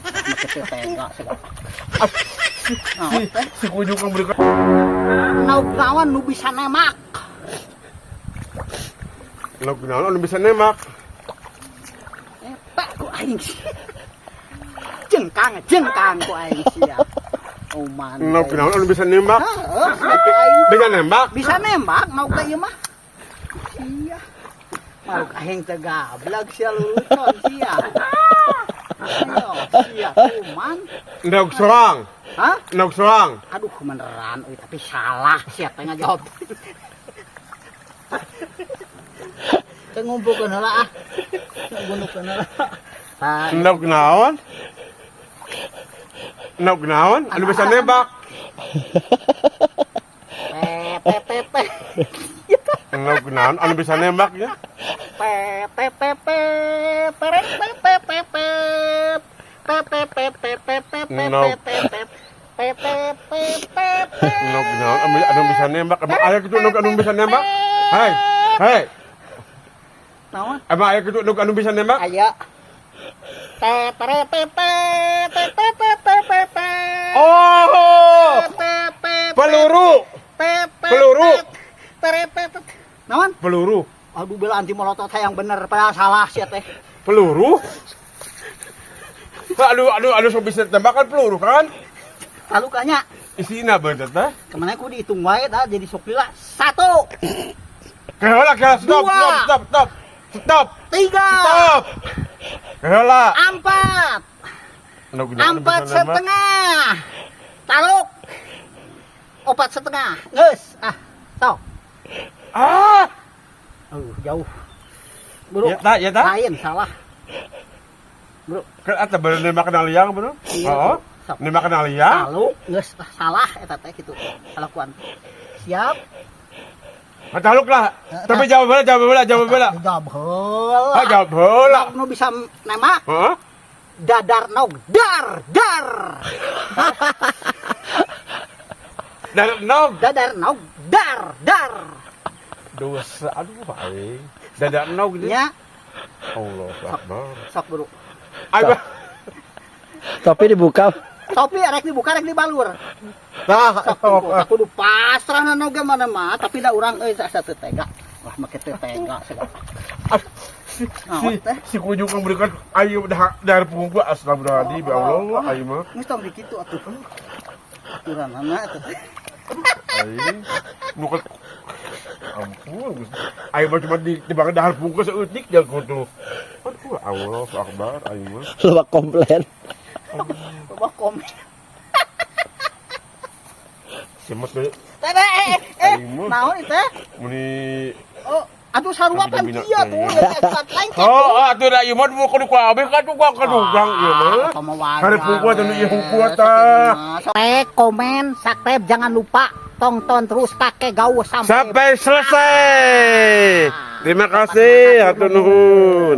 Make teu tega segala. Si kujuk yang berikan. Endog naon nu bisa nembak? Endog naon anu bisa nembak? Eta ku aing. Jengkang, jengkang ku aing sia. Oman. Endog naon anu bisa nembak? Heeh, sia ku aing. Dengan nembak? Bisa nembak mau ka ieu mah. Sia. Mau aing teh gablag sia lulucon sia. Ayo, sia kuman. Endog sorang. Hah? Endog sorang. Aduh, beneran euy, tapi salah sia teh ngajawab. Teu ngumpulkeun heula ah. Ngumpulkeun heula. Tah, Endog naon? Endog naon anu bisa nembak? P P P P. Endog naon anu bisa nembak ya? P P P P P P P P P P P P P P P P Endog. P P P P P P P. Endog naon anu bisa nembak? Emang aya kitu endog anu bisa nembak? Hei, hei. Naon? Emang aya kitu endog anu bisa nembak? Aya. T T T T T T T T T T. Oh, T P peluru. T P Peluru. T T T. Naon? Peluru. Aduh, bela anti molotot yang bener padahal salah sih teh. Peluru? Aduh, aduh, aduh, so bisa tembakan peluru kan? Talukanya Isina bener teh. Kemana aku dihitung wae dah jadi sok lila. Satu, Keheula, keheula, stop, Dua. Stop, stop, stop. Stop. Tiga, Stop. Keheula. Empat, Endog naon anu empat bisa nembak? setengah. Taluk. 4,5. Geus, ah, sok. Ah, Jauh. Bro, ya ta, ya ta. Lain salah. Bro, Kan ata bener nembak kena liang bener? Iya, Oh, sok. Nembak kena liang. Taluk, geus ah, salah eta teh kitu. Kalakuan. Siap. Taluk lah. Tapi jawab heula, jawab heula, jawab heula. Jawab heula. Ah, jawab heula. Nu bisa nembak Heeh. Dadar nog dar dar. Dadar nog. Dadar nog dar dar. Dosa, aduh aing. Dadar nog gitu. Nya, Allah Akbar. Sok bro. Ayo. Topi dibuka. Topi rek dibuka rek dibalur. Nah, Sok dibuka kudu pasrah na oge mana mah, tapi da urang euy asa teu tega. Wah, make teu tega segala. Si, Naon teh? Si kujuk yang berikan ayo dah dari punggung gua astagfirullahaladzim ya Allah ayo mah. Geus tong dikitu atuh. Aturanana atuh. Aing nu ampun Gusti. Ayo mah cuma di banget dahar punggung saeutik jago kudu. Aduh Allah akbar ayo mah. Loba komplain. Loba komen. Semet we. Teh eh eh Aing mah. Naon ieu teh? Muni Oh, atuh sarua pan Bina-bina kieu tuh, teh. lain. Oh, atuh da ieu mah kudu ku abeh ka tukang ka tukang ieu mah. Hareup punggung atuh nu ieu hungkul tah. Like, komen, subscribe, jangan lupa tonton terus Kakek Gaul sampai Sampai selesai. Terima kasih, hatur nuhun.